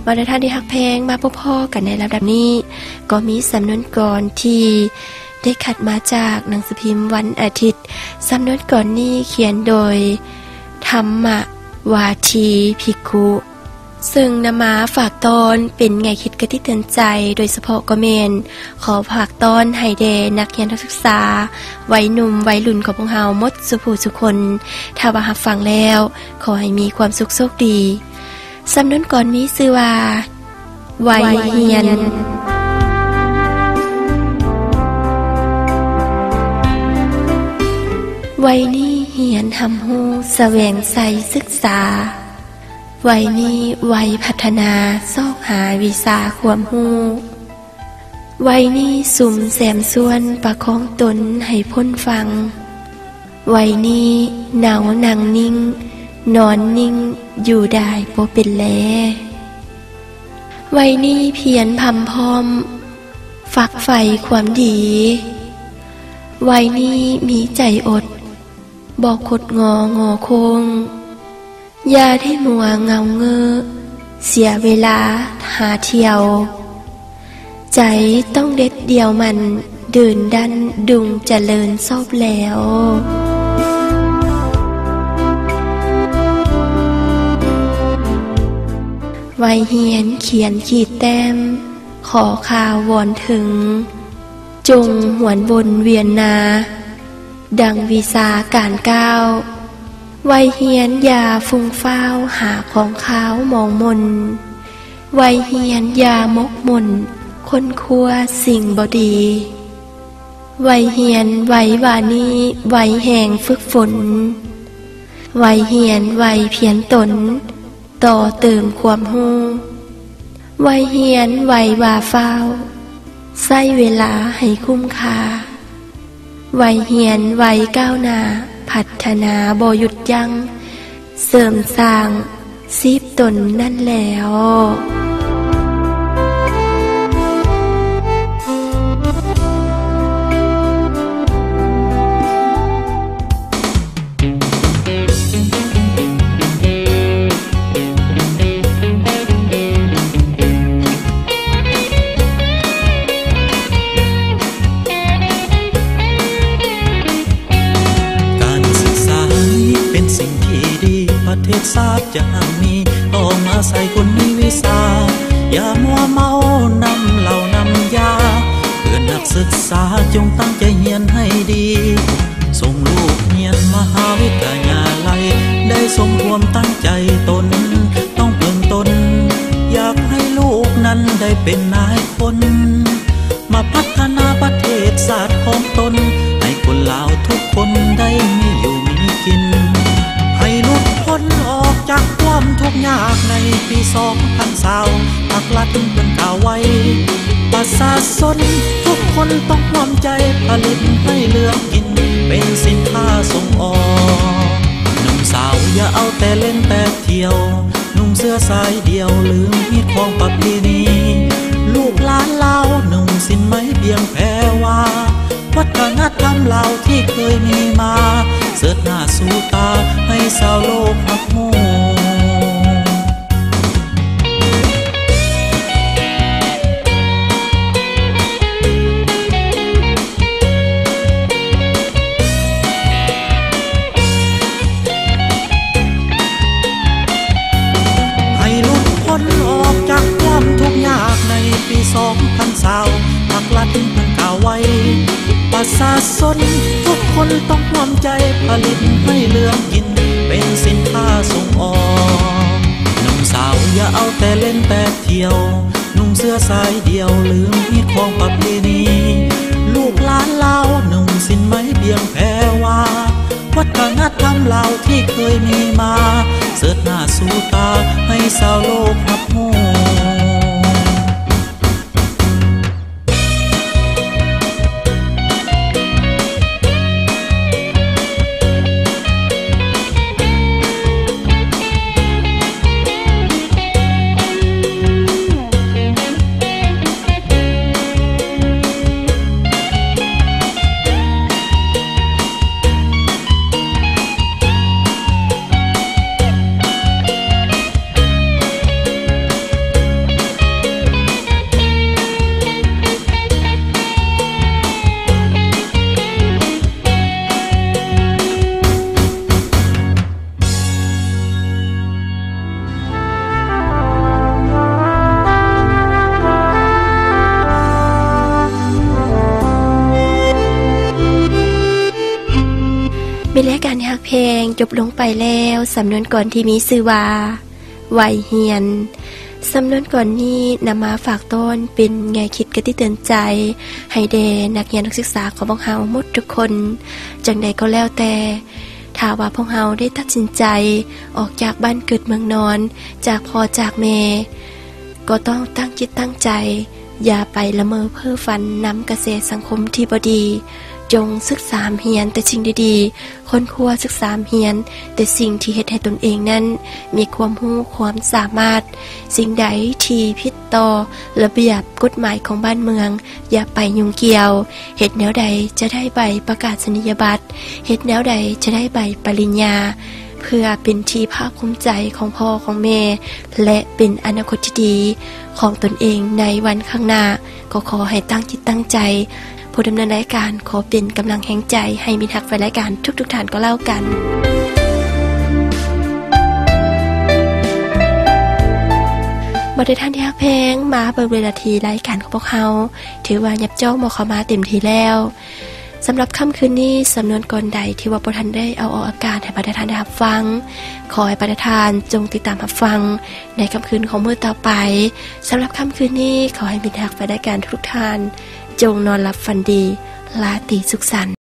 ບັນດາທ່ານທີ່ຮັກແພງ, ມາພົບພໍ້ກັນໃນລຳດັບນີ້ ກໍມີສຳນວນກອນທີ່ໄດ້ຄັດມາຈາກໜັງສືພິມວັນອາທິດ. ສຳນວນກອນນີ້ຂຽນໂດຍ ທຳມະວາທີພິກຂຸ ເຊິ່ງນຳມາຝາກຕ້ອນເປັນແງ່ຄິດຄະຕິເຕືອນໃຈ, ໂດຍສະເພາະກໍແມ່ນຂໍຝາກຕ້ອນໃຫ້ແດ່ນັກຮຽນນັກສຶກສາ, ໄວໜຸ່ມໄວລຸ້ນຂອງພວກເຮົາໝົດສູ່ຜູ້ສູ່ຄົນ. ຖ້າວ່າຮັບຟັງແລ້ວ, ຂໍໃຫ້ມີຄວາມສຸກໂຊກດີ. ສຳນວນກອນມີຊື່ວ່າ ໄວຮຽນ. ໄວນີ້ຮຽນຮຳຮູ້ສະແຫວງໃສ່ສຶກສາ. ໄວນີ້ໄວພັດທະນາຊອກຫາວິຊາຄວາມຮູ້. ໄວນີ້ສຸມແຊມຊວນປະຄອງຕົນໃຫ້ພົ້ນຝັ່ງ. ໄວນີ້ເນົານັ່ງນິ່ງ, ນອນນິ່ງຢູ່ໄດ້ບໍ່ເປັນແລ. ໄວນີ້ພຽນພຳພ້ອມ, ຝັກໃຝ່ຄວາມດີ. ໄວນີ້ມີໃຈອົດ, ບໍ່ຄົດງໍງໍໂຄ້ງ. ຢ່າໄດ້ມົວເຫງົາເງີ້ ເສຍເວລາຫາທ່ຽວ. ໃຈຕ້ອງເດັດດ່ຽວໝັ່ນ, ເດີນດັນດຸງຈະເລີນຊອບແລ້ວ. ໄວຮຽນຂຽນຂີດແຕ້ມ, ຂໍຂ່າວວອນເຖິງ, ຈົ່ງຫວນວົນວຽນນາ ດັ່ງວິຊາການກ້າວ. ໄວຮຽນຢ່າຟຸ່ງຟ້າວຫາຂອງຄາວມອງມົນ. ໄວຮຽນຢ່າໝົກໝົນຄົ້ນຄວ້າສິ່ງບໍ່ດີ. ໄວຮຽນໄວວານີ, ໄວແຮງຝຶກຝົນ. ໄວຮຽນໄວພຽນຕົນ, ຕໍ່ເຕີມຄວາມຮູ້. ໄວຮຽນໄວວ່າຟ້າວ, ໃຊ້ເວລາໃຫ້ຄຸ້ມຄ່າ. ໄວຮຽນໄວກ້າວໜ້າ, ພັດທະນາບໍ່ຢຸດຢັ້ງ, ເສີມສ້າງຊີບຕົນນັ້ນແລ້ວ. ການສຶກສານີ້ເປັນສິ່ງທີ່ດີ, ປະເທດຊາດຈະຮັ່ງມີ ຕ້ອງອາໄສຄົນມີວິຊາ. ຢ່າມົວເມົານຳເຫຼົ້ານຳຢາ, ເພື່ອນັກສຶກສາຈົ່ງຕັ້ງໃຈຮຽນໃຫ້ດີ. ສົ່ງລູກຮຽນມະຫາວິທະຍາໄລ, ໄດ້ຊົມຄວາມຕັ້ງໃຈຕົນ, ຕ້ອງເພິ່ງຕົນ, ຢາກໃຫ້ລູກນັ້ນໄດ້ເປັນນາຍພົນ, ມາພັດທະນາປະເທດຊາດຂອງຕົນ, ໃຫ້ຄົນລາວທຸກຄົນໄດ້ມີຢູ່ມີກິນ. ໃຫ້ຫຼຸດພົ້ນອອກຈາກຄວາມທຸກຍາກໃນປີສອງພັນຊາວ, ພັກລັດເພິ່ນກ່າວໄວ້. ປະຊາຊົນທຸກຄົນຕ້ອງຮ່ວມໃຈຜະລິດໃຫ້ເຫຼືອກິນ ເປັນສິນຄ້າສົ່ງອອກ. ໜຸ່ມສາວຢ່າເອົາແຕ່ຫຼິ້ນແຕ່ທ່ຽວ, ນຸ່ງເສື້ອສາຍດຽວລືມຮີດຄອງປະເພນີ. ລູກຫຼານລາວນຸ່ງສິ້ນໄໝພຽງແພວ່າ, ວັດທະນະທຳລາວທີ່ເຄີຍມີມາ ເຊີດໜ້າຊູຕາໃຫ້ຊາວໂລກຮັບຮູ້. ໃຫ້ຫຼຸດພົ້ນອອກຈາກຄວາມທຸກຍາກໃນປີສອງພັນຊາວ, ພັກລັດເພິ່ນກ່າວໄວ້. ປະຊາຊົນທຸກຄົນຕ້ອງຮ່ວມໃຈຜະລິດໃຫ້ເຫຼືອກິນ ເປັນສິນຄ້າສົ່ງອອກ. ໜຸ່ມສາວຢ່າເອົາແຕ່ຫຼິ້ນແຕ່ທ່ຽວ, ນຸ່ງເສື້ອສາຍດຽວລືມຮີດຄອງປະເພນີ. ລູກຫຼານລາວນຸ່ງສິ້ນໄໝພຽງແພວ່າ, ວັດທະນະທຳລາວທີ່ເຄີຍມີມາ ເຊີດໜ້າຊູຕາໃຫ້ຊາວໂລກຮັບຮູ້. ໃ ຈົບລົງໄປແລ້ວສຳນວນກອນທີ່ມີຊື່ວ່າ ໄວຮຽນ. ສຳນວນກອນນີ້ນຳມາຝາກຕ້ອນເປັນແງ່ຄິດຄະຕິເຕືອນໃຈໃຫ້ແດ່ນັກຮຽນນັກສຶກສາຂອງພວກເຮົາໝົດທຸກຄົນ. ຈັ່ງໃດກໍແລ້ວແຕ່ ຖ້າວ່າພວກເຮົາໄດ້ຕັດສິນໃຈອອກຈາກບ້ານເກີດເມືອງນອນ, ຈາກພໍ່ຈາກແມ່, ກໍຕ້ອງຕັ້ງຈິດຕັ້ງໃຈ, ຢ່າໄປລະເມີເພ້ອຝັນນຳກະແສສັງຄົມທີ່ບໍ່ດີ. ຈົ່ງສຶກສາຮຽນແຕ່ສິ່ງດີໆ, ຄົ້ນຄວ້າສຶກສາຮຽນແຕ່ສິ່ງທີ່ເຮັດໃຫ້ຕົນເອງນັ້ນມີຄວາມຮູ້ຄວາມສາມາດ. ສິ່ງໃດທີ່ຜິດຕໍ່ລະບຽບກົດໝາຍຂອງບ້ານເມືອງ, ຢ່າໄປຫຍຸ້ງກ່ຽວ. ເຮັດແນວໃດຈະໄດ້ໃບປະກາສະນີຍະບັດ, ເຮັດແນວໃດຈະໄດ້ໃບປະລິນຍາ, ເພື່ອເປັນທີ່ພາກພູມໃຈຂອງພໍ່ຂອງແມ່ ແລະ ເປັນອະນາຄົດທີ່ດີຂອງຕົນເອງໃນວັນຂ້າງໜ້າ. ກໍຂໍໃຫ້ຕັ້ງຈິດຕັ້ງໃຈ. ຜູ້ດຳເນີນລາຍການຂໍເປັນກຳລັງແຮງໃຈໃຫ້ມິດຮັກແຟນລາຍການທຸກໆທ່ານກໍແລ້ວກັນ. ບັດນີ້ທ່ານທີ່ຮັກແພງ, ມາເບິ່ງເວລາທີ່ລາຍການຂອງພວກເຮົາ ຖືວ່າຫຍັບຈ້ອງໝໍ້ເຂົ້າມາເຕັມທີ່ແລ້ວ. ສຳລັບຄ່ຳຄືນນີ້, ສຳນວນກອນໃດທີ່ວ່າບໍ່ທັນໄດ້ເອົາອອກອາກາດໃຫ້ບັນດາທ່ານໄດ້ຮັບຟັງ, ຂໍໃຫ້ບັນດາທ່ານຈົ່ງຕິດຕາມຮັບຟັງໃນຄ່ຳຄືນຂອງມື້ຕໍ່ໄປ. ສຳລັບຄ່ຳຄືນນີ້, ຂໍໃຫ້ມິດຮັກແຟນລາຍການທຸກໆທ່ານ ຈົ່ງນອນຫຼັບຝັນດີ, ລາຕີສຸກສັນ.